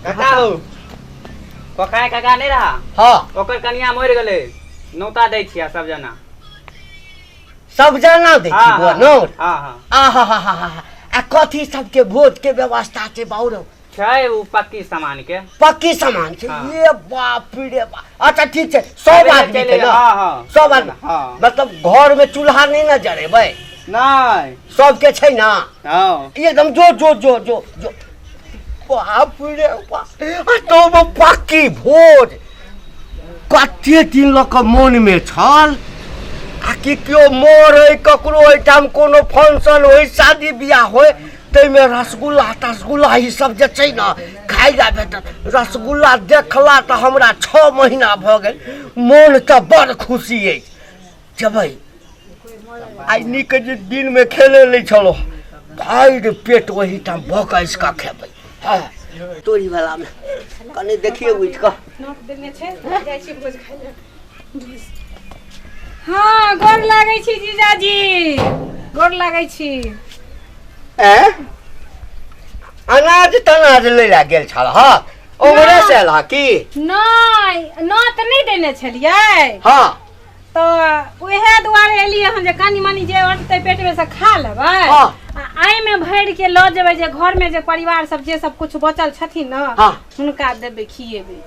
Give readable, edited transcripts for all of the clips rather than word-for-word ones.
काका हो कोखाय काका नहीं रहा। हाँ। ओकर कनिया मरि गेलै, नौता दै छियै सब जना। सब जना दै छी हाँ, बौआ हाँ। नौत? हाँ, हाँ। आहा हा हा हा। आ कथी सबके भोज के व्यवस्था छै बाउ रौ? छै उ पक्की सामान के। पक्की सामान छै? हाँ। ये बाप रे बाप। अच्छा ठीक छै, सब सबेरे आदमी चलि के ना? हाँ, हाँ। सब आदमी? हाँ। मतलब घर में चूल्हा नहीं ना जरेबै? नहीं। सबके छै ना? हाँ। एकदम जो जो जो जो जो बाप रे बाप। आ तो वो पक्की भोज कते दिन लऽ कऽ मोनमे छल आ कि केओ मरै, ककरो एहिठाम कोनो फंक्शन होइ, शादी बियाह होइ, ताहिमे रसगुल्ला तसगुल्ला ई सब जे छै ने खाइ लए भेटत। रसगुल्ला देखला तऽ हमरा 6 महीना भऽ गेल, मोन तऽ बड़ खुशी अछि। जेबै आइ नीक जे दिनमे खेले नहि छलहुँ, भरि पेट ओहिठाम भोकसि कऽ खेबै। हँ, तोरी वलामे कनि देखिए उठि कऽ। नोट देने छै, जाइ छी भोज खाइ लए। हँ, गोर लागै छी जीजाजी, गोर लागै छी। ऐं, अनाज तनाज लै लए गेल छल हँ, ओमरे से एल हँ की? नहि, नोत नहि देने छलियै। हँ। तऽ उएह दुआरे एलियै हन जे कनि मनि जे अटतै पेटमे से खा लेबै। हँ। आ एहिमे भरिके लऽ जेबै जे घरमे जे परिवार सब जे सब किछु बचल छथिन ने, हँ। हुनका देबै, खिएबै।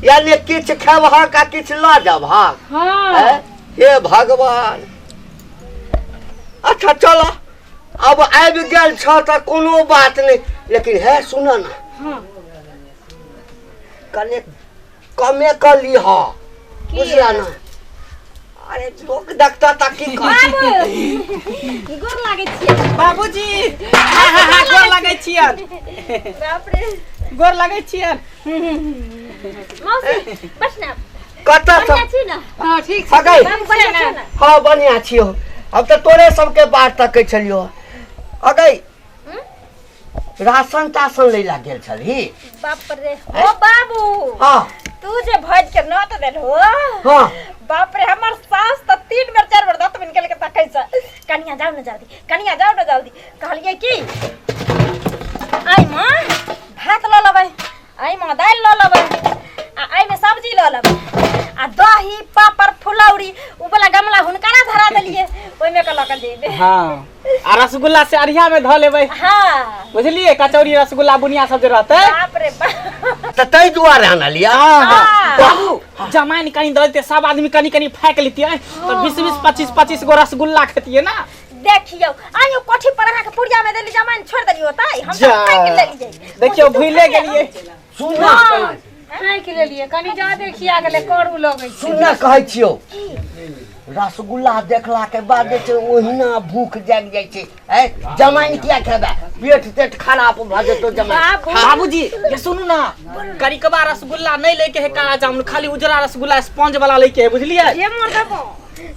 यानी किछु खेबहक आ किछु लऽ जेबहक? हँ। ऐं? हे भगवान। अच्छा चल, अब आबि गेल छह तऽ कोनो बात नहि, लेकिन हे सुन ने। हँ। कने कमे कऽ लीह, बुझला ने? अरे लोक देखता तऽ की कहत? बाबू, गोर लागै छियै। बाबूजी, हाँ, हाँ, हाँ, गोर लागै छियन। बाप रे। गोर लागै छियन। मौसी, बस ना। कतऽ बढ़िआँ छी ने? हँ, ठीक छै। हगै। बाबू, बढ़िआँ छी ने? हँ, बढ़िआँ छियौ। हम तऽ तोरे सबके बाट तकै छलियौ। अगै, राशन ताशन लै ला गेल छलही? बाप रे, ओ बाबू। हाँ। तू जे भोज के नोत देलहो। हाँ। बाप रे, हमर सास तऽ 3 बेर 4 बेर दांत निकल के तकै छै, कनिया जाउ ने जल्दी, कनिया जाउ ने जल्दी। कहलियै कि आइ माँ भात लऽ लेबै, आइ माँ दालि लऽ लेबै, आ एहिमे सब्जी लऽ लेबै, आ दही पापड़ फुलौरी उ वाला गमला हुनका ना धरा देलियै, ओहिमे के लऽ के जेबै। हाँ, आ रसगुल्ला से अरिया में धऽ लेबै। हाँ। बुझलियै, कचौड़ी रसगुल्ला बुनिया सब जे रहतै। बाप रे बाप। तऽ ताहि दुआरे आनलियै? हाँ, हाँ। हाँ। बाबू, जमाइन कनि दऽ देतियै, सब आदमी कनि कनि फाँकि लेतियै तऽ 20 20 25 25 गो रसगुल्ला खेतियै ना। देखियौ, आइयो कोठी पर अहाँके पुड़िया में देली जमाइन, छोड़ि देलियै ओतै, हम जा। तऽ फाँकि लेलियै। देखियौ, भूले गेलियै। सुन। हँ, फाँकि लेलियै, कनि जादे खिया गेलै, करू लगै छै। सुन ने, कहै छियौ, रसगुल्ला देखला के बाद जे छै ओहिना भूख जागि जाइ छै। ऐ जमाइन किया खेबै, पेट तेट खराब भऽ जेतौ जमाइन। बाबू। बाबूजी, ये सुनू ना, करिकबा रसगुल्ला नहीं लेके है काला जामुन, खाली उजरा रसगुल्ला स्पंज वाला लेके है, बुझलियै? ये मर देबो,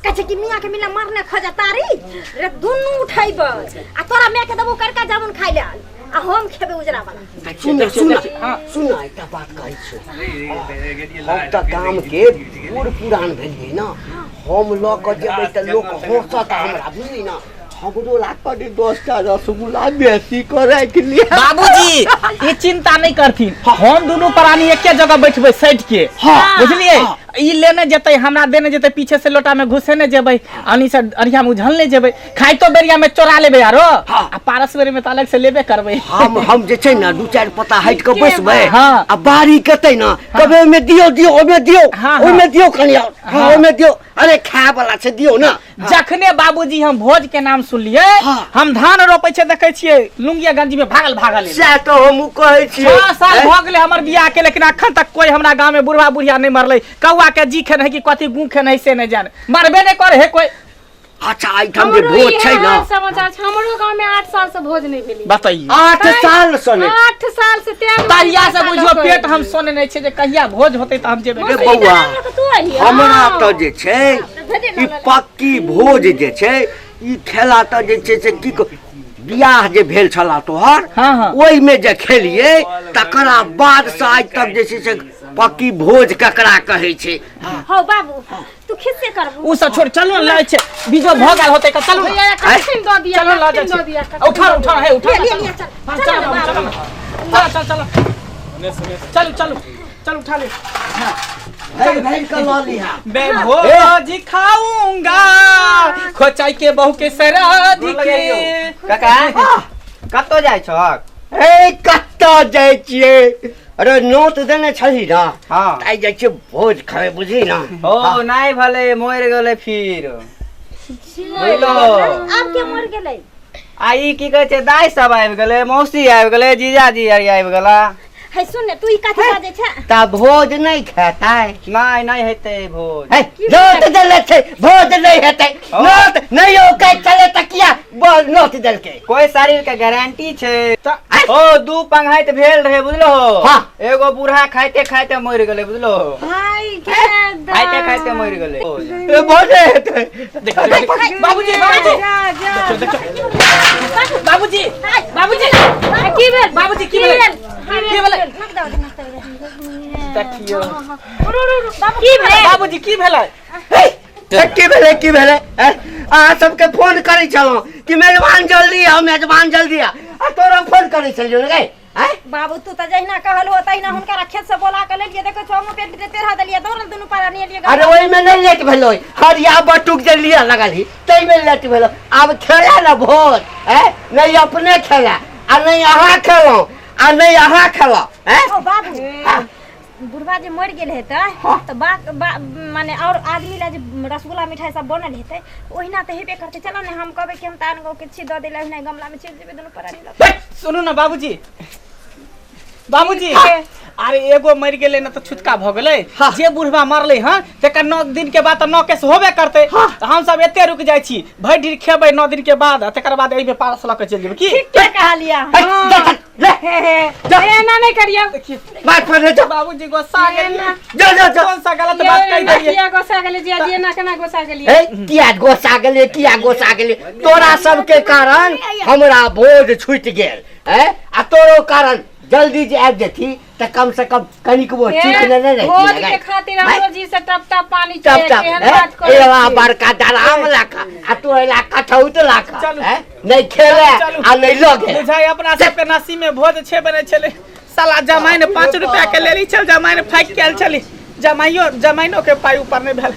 कहै छै कि मियाँ के मिला मारने खोजा तारी रे, दुनू उठैब आ तोरा माय के देबो करका जामुन खाइ ले आ हम खेबै उजरा वाला। सुन सुन। हाँ। सुन, एकटा बात कहै छियौ, हम तऽ गाम के बूढ़ पुरान भेलियै ने, हम लऽ कऽ जेबै तऽ लोक हँसत हमरा, बुझली ने? हमरो ला कनि 10टा रसगुल्ला बेसी कऽ राखि लिअ। बाबूजी, ई चिंता नहीं करथिन, हम दुनू प्राणी एके जगह बैठबै सटि के। हाँ। बुझलियै? हाँ। ई लेने जेतै, हमरा देने जेतै, पीछे से लोटा में घुसेने जेबै, अनी से अरिया में उझलने जेबै, खाइतो बेरिया में चोरा लेबै आरो। हाँ। आ पारस बेरी में तऽ अलग से लेबे करबै। हम जे छै ने 2-4 पत्ता हटि कऽ बैसबै। हाँ। आ बारी केतै ने, कहबै ओहिमे दियौ, दियौ, ओहिमे दियौ। हाँ, हाँ। ओहिमे दियौ कनि आओर। हाँ, हाँ। ओहिमे दियौ, अरे खाय वाला छै, दियौ ने। जखने बाबूजी हम भोज के नाम सुनलियै, हाँ। हम धान रोपै छै, देखै छियै लुंगिया गंजी में भागल भागल एलै। सएह तऽ हमहूँ कहै छियै। 6 साल ऐं? भऽ गेलै हमर बियाह के, लेकिन अखन तक कोई हमरा गांव में बुढ़वा बुढ़िया नहीं मरलै। कौआ के जी खेने है कि कथी गू खेने है से नहीं जाने, मरबे नहीं करे है कोई। अच्छा, एहिठाम जे हमरो भोज इएह छै ने, हाल समाचार छै, हमरो गाँव में 8 साल से भोज नहीं भेलै। बताइए। 8 साल से नहि? 8 साल से तें दुआरे तहिया से पैसा बुझियौ लऽ कऽ पेट हम एलियै। सोने नहीं छै जे कहिया भोज होतै तऽ हम जेबै। रे बौआ, तू अहिया हमरा तऽ जे छै ई पक्की भोज जे छै ई खेला तऽ जे छै से की बियाह जे भेल छला तोहर, हाँ, हाँ। ओहिमे जे खेलियै तकरा बाद से आइ तक जे छै से पक्की भोज ककरा कहै छै। हौ बाबू, तू खिस्से करबू। उ सब छोड़, चलू ने लै छै, बीजो भऽ गेल होतै तऽ चलू ने। भैया कखन दऽ दिया, चलू लऽ कखन जाइ दऽ दिया, छी। उठा उठा हे, उठा। लिअ, लिअ, लिअ, चल। हाँ, चल चल ने बाबू, बाबू। चल चल चल चल चलू चलू चल उठा ले। भरि भरि कऽ लऽ लिहा। मैं भोज खाऊंगा खोचाई के बहू के सराध के। काका, कतौ जाइ छहक? ए, कतऽ जाइ छियै? अरे, नोत देने छही ने? हँ। आइ जाइ छियै भोज खाय, बुझली ने? हो, नहि भले मरि गेलै फिर, बुझलो? आब के मर गेलै? आ ई की कहै छै, दाइ सब आबि गेलै, मौसी आबि गेलै, जीजाजी आर आबि गेला। है, सुन ने, तू ई कथी बाजै छै? तऽ भोज नहि खेतै? नहि, नहि हेतै भोज। हे, नोत देले छै, भोज नहि हेतै? नोत नहि औकै छलै तऽ किया नोत देलकै? कोई शरीर के गारंटी छै? तऽ- ओ दू पंघाइत भेल रहे, बुझलो? हाँ। एगो बूढ़ा खाइते खाइते मरि गेलै, बुझलो? भाई के खाइते खाइते मरि गेलै। ए, भोज नहि हेतै? देखो, देखो, बाबूजी, बाबूजी। जा जा। देखो, देखो। बाबूजी, बाबूजी। की भेल? बाबूजी, की भेलै? की भेलै? नाक दबा दे, नाक दबा दे। देखियौ। की भेल? बाबूजी, की भेलै? हे, हे, की भेलै, की भेलै? हे, अहाँ सबके फोन करै छलहुँ कि मेजबान जल्दी आउ, मेजबान जल्दी आ, आ तोरा फोन करै छलियौ ने गै? आँय? बाबू, तू तऽ जहिना कहलहो तहिना हुनका खेत से बोला के लेलियै। देखै छौ, हम पेट टेढ़ा देलियै, दौड़ल दुनू पारा नहि एलियै। अरे, ओहिमे नहि लेट भेलो, हरिया बटुक जे लिअ लगलही ताहिमे लेट भेलो। आब खेला ने भोज? हैं? नहि अपने खेला आ नहि अहाँ खेलहुँ आ नहि अहाँ खेलहुँ, हैं? ओ बाबू, बुढ़वा जे मरि गेल हेतै तऽ बा, बा माने और आदमी ला जे रसगुल्ला मिठाई सब बनल हेतै, ओहिना तऽ हेबे करतै। चलो ने, हम कहबै कि हम तऽ आन गाँव के छी, दऽ दै ला। ओहिना गमला में चलि जेबै दुनू प्राणी लऽ। सुनू ने बाबूजी, बाबूजी, अरे एगो मरि गेलै ने तऽ छुटका भऽ गेलै। हाँ। जे बुढ़वा मरलै हँ, तकर 9 दिन के बाद तऽ 9 केस होबे करतै। तऽ हमसब एते रुकि जाइ छी, भरि दिन खेबै 9 दिन के बाद, आ तकर बाद एहिमे पारस लऽ के चलि जेबै की? के कहलियै? हे, जा, जा, ले। हे हे, एना नहि करियौ। बात पर ले, जा। बाबूजी गुस्सा गेलियै। जा जा जा। कौन सा गलत बात कहि देलियै? किया गोसा गेलियै जिया जी? एना केना गोसा गेलियै? हे, किया गोसा गेलियै, किया गोसा गेलियै? तोरा सबके कारण हमरा भोज छूटि गेल है, आ तोरो कारण। जल्दी जे आबि जेती तऽ कम से कम कनिकबो चीख ने नहि भोज रहिती। के खातिर हमरो जी से टप टप पानी टप चुए, टप केहन बात करै एला छी? बड़का डराम लाखा आ तू एला कठौत लाखा। चलू। हैं? नहि खेले चलू। आ नहि लगे। बुझाइ अपना सबके नसीब में भोज छे बने छलै। साला जमाइन 5 रुपया के लेली छल, जमाइन फाकि के आयल छली। जमाइयो जमाइनो के पाइ ऊपर नहि भेल।